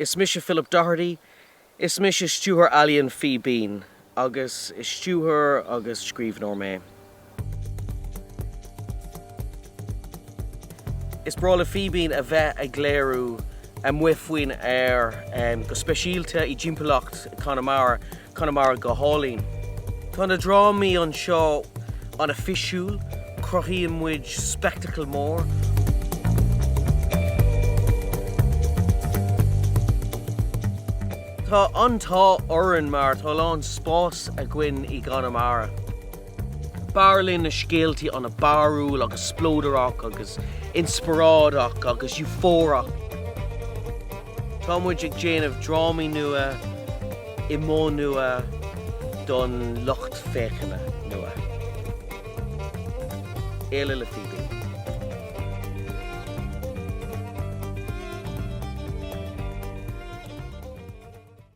Is mise Philip Doherty, is mise Stiúrthóir Ealaíon Fíbín agus is stiúrthóir agus scríbhneoir mé. Is breá le Fíbín a bheith ag léiriú amuigh faoin aer, go speisialta i dtimpeallacht Chonamara, Conamara go hálainn. Tá na drámaí anseo an-fhísiúil, cruthaíonn muid spectacle mór. Tá an t-ádh orainn mar tá a lán spás againn i gConamara. B'fhearr linn na scéaltaí an-bharrúil agus spleodarach agus inspioráideach agus eufórach. Tá muid ag déanamh drámaí nua i modh nua don lucht féachana nua. Féile le Fíbín.